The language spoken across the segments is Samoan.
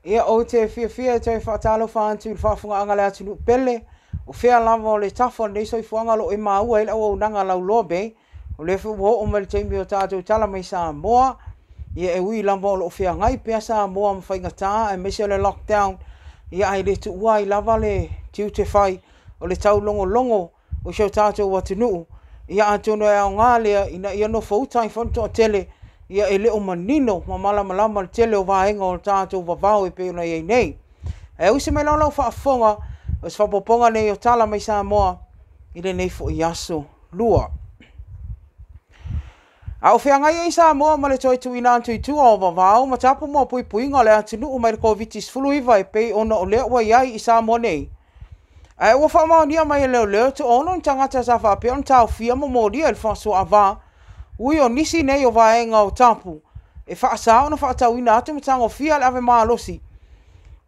Ia, ou te fiafia e toe faatalofa atu i le faafofogaaga a le atunuu pele, o fea lava o le tafa o lenei soifuaga o lo o e maua ai le auaunaga lauloa be. O lea foi ua oo mai le taimi o tatou tala mai Samoa. Ia, e ui lava o lo o feagai pea Samoa ma faigata aemaise o le lockdown, ia ae le tuua ai lava le tiute fai o le taulogologo o si o tatou atunuu. Ia atonu e aoga lea ina ia nofouta ai foi le toatele, ia e le o manino ma malamalama le tele o vaega o le tatou vavao e pei ona i ai nei. Ae usi mai lau faafofoga, o se faaopoopoga nei o tala mai Samoa i lenei foi aso lua. A o feagai ai Samoa ma le toe tuuina atu i tua o vavao ma tapu mo puipuiga o le atunuu mai le Koviti-19 e pei ona o lea ua i ai i Samoa nei, ae ua faamaonia mai e leoleo e toaono ni tagata sa faapea ona taofia ma molia i le faasoaava ui o nisi nei o vaega o tapu e faasa ona faatauina atu ma tagofia le ave malosi,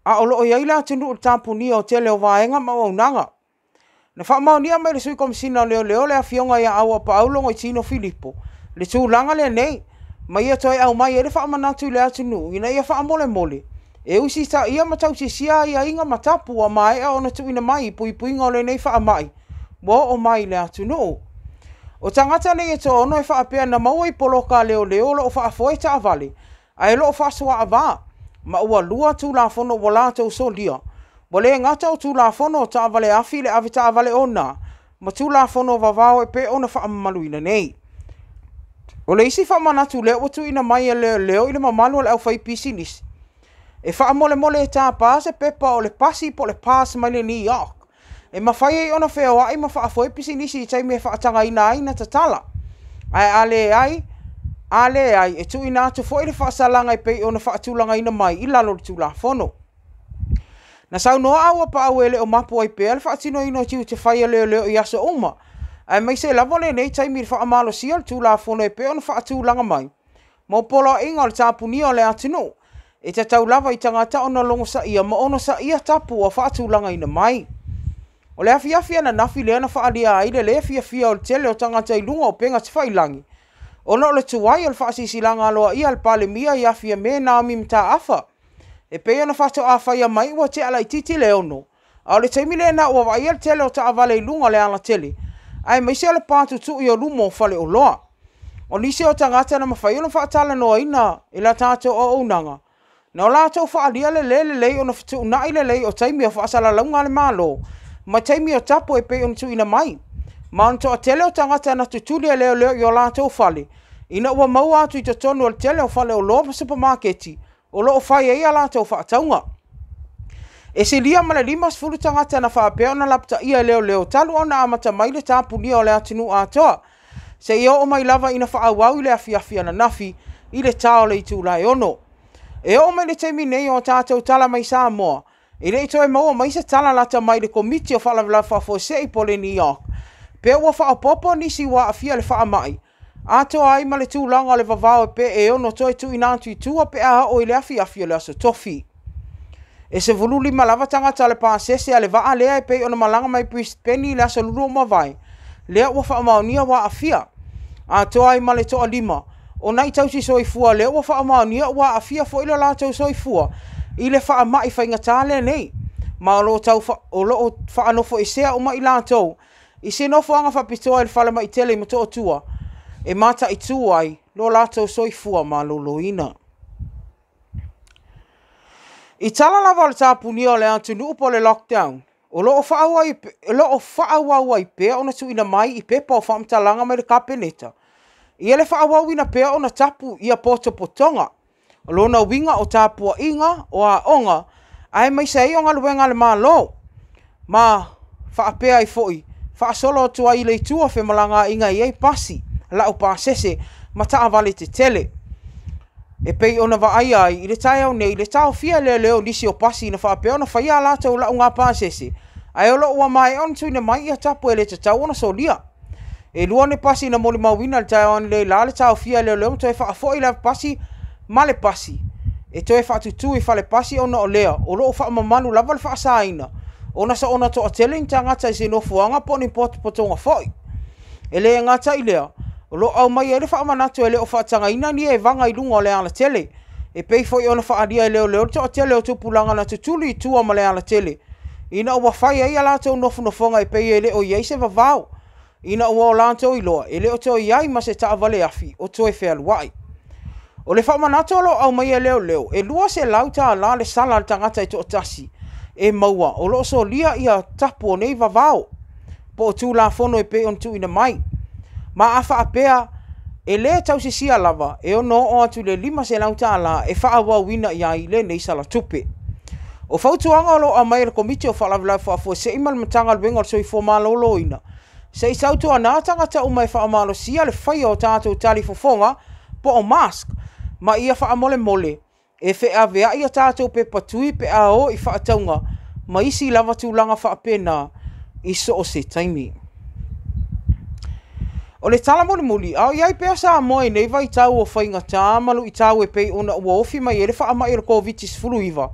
a o lo o i ai le atunuu i le tapunia o tele o vaega ma auaunaga. Na faamaonia mai le Sui Komesina o Leoleo le Afioga ia Auapaau Logoitino Filipo le tulaga lenei, ma ia toe aumai ai le faamanatu i le atunuu ina ia faamolemole e usitaia ma tausisia aiaiga ma tapu ua maea ona tuuina mai i puipuiga o lenei faamai ua oo mai i le atunuu. O tagata nei e toaono e faapea na maua i poloka a leoleo o lo o faafoe taavale ae o lo o faasoaava, ma ua lua tulafono ua latou solia. Ua le gata o tulafono o taavale afi le avetaavale ona ma tulafono vavao e pei ona faamamaluina nei. O le isi faamanatu lea ua tuuina mai e leoleo i le mamalu o le aufaipisinisi, e faamolemole e tapa se pepa o le pasi po o le pass mai le NEOC e mafai ai ona feoai ma faafoe pisinisi i taimi e faatagaina ai na tatala. Ae a leai, e tuuina atu foi le faasalaga e pei ona faatulagaina mai i lalo o le Tulafono. Na saunoa Auapaau e le o mapu ai pea le faatinoina o tiute fai a leoleo i aso uma, aemaise lava lenei taimi i le faamalosia o le Tulafono e pei ona faatulaga mai mo poloaiga o le tapunia o le atunuu. E tatau lava i tagata ona logosaia ma onosaia tapu ua faatulagaina mai. O le afiafi ananafi lea na faaalia ai le lē fiafia o le tele o tagata i luga o upega tafailagi, ona o le tuai o le faasilasilaga aloaia a le Palemia ia Fiame Naomi Mataafa, e pei ona faatoa faia mai ua tea laitiiti le 6, a o le taimi lena ua vaaia le tele o taavale i luga o le alatele, aemaise o le patutui o luma o faleoloa. O nisi o tagata na mafai ona faatalanoaina e la tatou auaunaga, na o latou faaalia le lē lelei ona fetuunai lelei o taimi o faasalalauga a le Malo ma taimi o tapu e pei ona tuuina mai. Ma o le toatele o tagata na tutuli e leoleo i o latou fale, ina ua maua atu i totonu o le tele o faleoloa ma supamaketi o lo o fai ai a latou faatauga. E silia ma le 50 tagata na faapea ona lapataia e leoleo talu ona amata mai le tapunia o le atunuu atoa, seia oo mai lava ina faaauau i le afiafi ananafi i le ta o le itula e 6. E oo mai le taimi nei o tatou tala mai Samoa, e le i toe maua mai se tala lata mai le Komiti o Faalavelave Faafuasei po o le NEOC, pe ua faaopoopo nisi ua aafia i le faamai, atoa ai ma le tulaga o le vavao pe e ono toe tuuina atu i tua pe a oo i le afiafi o le aso Tofi. E 15 lava tagata o le pasese a le vaa lea e pei ona malaga mai Brisbane i le aso Lua ua mavae, lea ua faamaonia ua aafia, atoa ai ma le toalima o nai tausi soifua lea ua faamaonia ua aafia foi lo latou soifua i le faamai faigata lenei, ma o lo o faanofoesea uma i latou i se nofoaga faapitoa i le falemai tele i Motootua e mataitu ai lo latou soifua maloloina. I tala lava o le tapunia o le atunuu po o le lockdown, o lo o faaauau ai pea ona tuuina mai i pepa o faamatalaga mai le Kapeneta, ia le faaauauina pea ona tapu ia potopotoga. O lona uiga o tapuaiga, o aoga, aemaise ai o galuega a le Malo, ma faapea ai foi faasolo atu ai i le itu o femalagaaiga e i ai pasi, laupasese ma taavale tetele. E pei ona vaaia ai i le taeao nei le taofia e leoleo o nisi o pasi na faapea ona faia a latou lauga pasese, ae o lo o ua maea ona tuuina mai ia tapu e le tatau ona solia. E lua ni pasi na molimauina i le taeao analeila la le taofia e leoleo ma toe faafoi le avepasi ma le pasi e toe faatutu i falepasi, ona o lea o lo o faamamalu lava le faasaina ona soona toatele ni tagata i se nofoaga po o ni potopotoga foi. E le gata i lea, o lo o aumai ai le faamanatu e le o faatagaina ni evaga i luga o le alatele E pei foi ona faaalia e leoleo le toatele o tupulaga na tutuli i tua ma le alatele ina ua fai ai a latou nofonofoga e pei e le o i ai se vavao, ina ua o latou iloa e le o toe i ai ma se taavale afi o toe fealuai. O le faamanatu o lo o aumaia e leoleo, e $200 le sala a le tagata e toatasi e maua o lo o solia ia tapu o nei vavao po o Tulafono e pei ona tuuina mai. Ma a faapea e le tausisia lava, e ono oo atu i le $500 e faaauauina i ai lenei sala tupe. O fautuaga o lo o aumai e le Komiti o Faalavelave Faafuasei ma le Matagaluega o le Soifua Maloloina, se i tautuana tagata uma e faamalosia le faia o tatou talifofoga po o mask, ma ia faamolemole e feaveai a tatou pepa tui pe a o i faatauga ma isi lava tulaga faapena i so o se taimi. O le tala mulimuli, a o i ai pea Samoa i nei vaitau o faigata ma luitau e pei ona ua ofi mai ai le faamai o le Koviti-19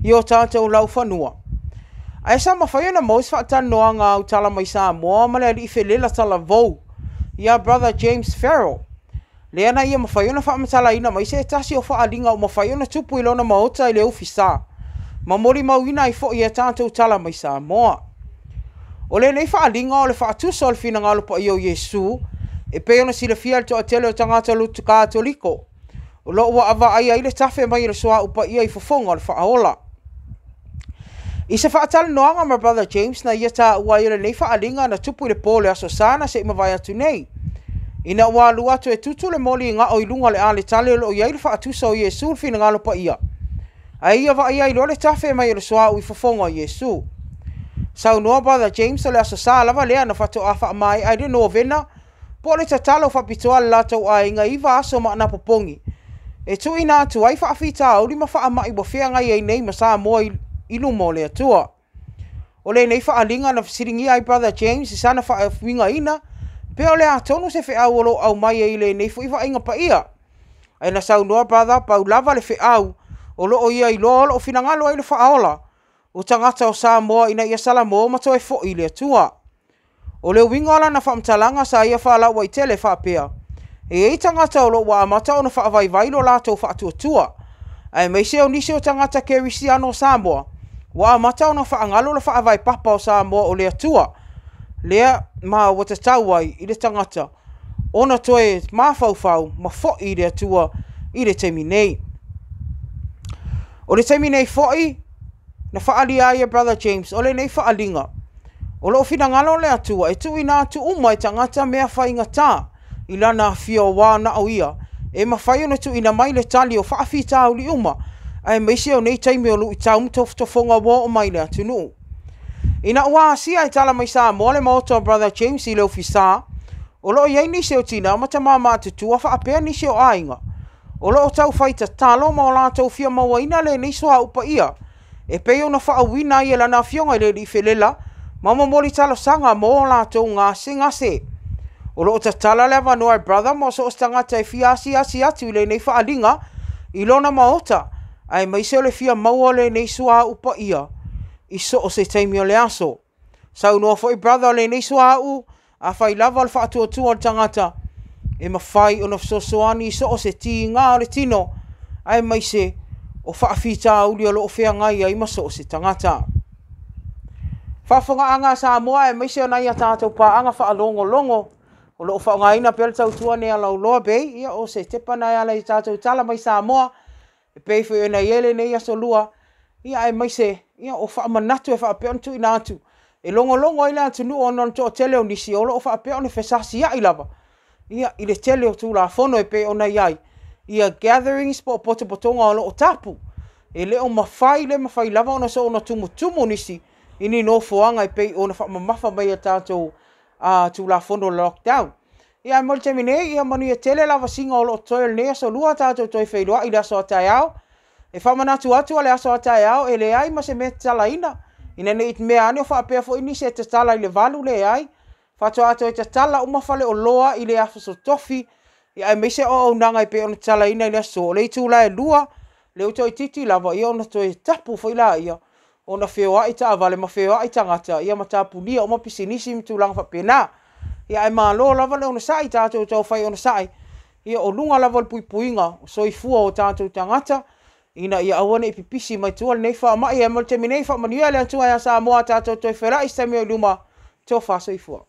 i o tatou laufanua, ae sa mafai ona maua se faatalanoaga a Autala mai Samoa ma le alii felela talavou ia Brother James Farrell, lea na ia mafai ona faamatalaina mai se tasi o faaaliga ua mafai ona tupu i lona maota i le Ofisa, ma molimauina ai foi e tatou tala mai Samoa. O lenei faaaliga o le faatusa o le finagalo paia o Iesu, e pei ona silafia e le toatele o tagata lotu Katoliko, o lo o ua vaaia ai le tafe mai o le suauu paia i fofoga o le faaola. I se faatalanoaga ma Brother James na ia taua ai o lenei faaaliga na tupu i le po o le Aso Sa na se i mavae atu nei, ina ua alu atu e tutu le moli gao i luga o le aletale o lo o i ai le faatusa o Iesu le finagalo paia, ae ia vaaia ai loa le tafe mai o le suauu i fofoga o Iesu. Saunoa Brother James o le Aso Sa lava lea na faatoa faamaea ai le novena po o le tatalo faapitoa a le latou aiga i 9 aso ma anapopogi e tuuina atu ai faafitauli ma faamai ua feagai ai nei ma Samoa i luma o le Atua. O lenei faaaliga na fesiligia ai Brother James i sana faauigaina pe o le a tonu se feau o lo o aumai ai i lenei foi vaaiga paia. Ae na saunoa Brother pau lava le feau o lo o ia iloa o lo o finagalo ai le faaola o tagata o Samoa ina ia salamo ma toe foi i le Atua. O le uiga o lana faamatalaga sa ia faalauaitele faapea, e i ai tagata o lo o ua amata ona faavaivai lo latou faatuatua, aemaise o nisi o tagata kerisiano o Samoa ua amata ona faagalo le faavae papa o Samoa o le Atua, lea ma ua tatau ai i le tagata ona toe mafaufau ma foi i le Atua i le taimi nei. O le taimi nei foi na faaalia ai e Brother James o lenei faaaliga, o lo o finagalo le Atua e tuuina atu uma i tagata mea faigata i lana afio aua na o ia e mafai ona tuuina mai le tali o faafitauli uma, aemaise o nei taimi o luitau ma tofotofoga ua oo mai le atunuu. Ina ua asia e tala mai Samoa le maota o Brother James i le ofisa, o lo o i ai nisi o tina ma tama matutua faapea nisi o aiga o lo o taufai tatalo ma o latou fia mauaina lenei suauu paia e pei ona faauuina ai e lana afioga i le alii felela ma momoli talosaga mo o latou gasegase. O lo o tatala le avanoa e Brother mo so o se tagata e fia asiasi atu i lenei faaaliga i lona maota, aemaise o le fia maua o lenei suauu paia i so o se taimi o le aso. Saunoa foi Brother o lenei suauu, afai lava o le faatuatua o le tagata, e mafai ona fesoasoani i so o se tiga o le tino, aemaise o faafitauli o lo o feagai ai ma so o se tagata. Faafofogaaga a Samoa aemaise o nai a tatou paaga faalogologo o lo o faaaogaina pea le tautua nei a Lauloa Bay, ia o se tepa na e ala i tatou tala mai Samoa e pei foi ona i ai lenei aso lua, ia aemaise ia o faamanatu e faapea ona tuuina atu e logologo ai le atunuu ona o le toatele o nisi o lo o faapea ona fesasiai lava ia i le tele o Tulafono e pei ona i ai ia gatherings po o potopotoga o lo o tapu e le o mafai le mafai lava ona soona tumutumu nisi i ni nofoaga e pei ona faamamafa mai e tatou Tulafono lockdown. Ia ae mo le taimi nei, ia manuia tele lavasiga o lo o totoe o lenei aso lua, tatou toe feiloai i le aso a taeao. E faamanatu atu o le aso a taeao e leai ma se mea tatalaina, ina ne i mea ane o faapea foi nisi e tatala i le 8, leai. Faatoa toe tatala uma faleoloa i le aso tofi, ia aemaise o auaunaga e pei ona tatalaina i le aso, o le itula e 2, le utoititi lava, ia ona toe tapu foi laia, ona feoai taavale ma feoai tagata, ia ma tapunia uma pisinisi ma tulaga faapena. Ia ae malo lava le onosai, tatou taufai onosai. Ia, o luga lava o le puipuiga o soifua o tatou tagata ina ia aua ne i pipisi mai tua lenei faamai. Ae mo le taimi nei, faamanuia le Atua ia Samoa, tatou toe feiloai i se taimi o i luma. Tofa soifua.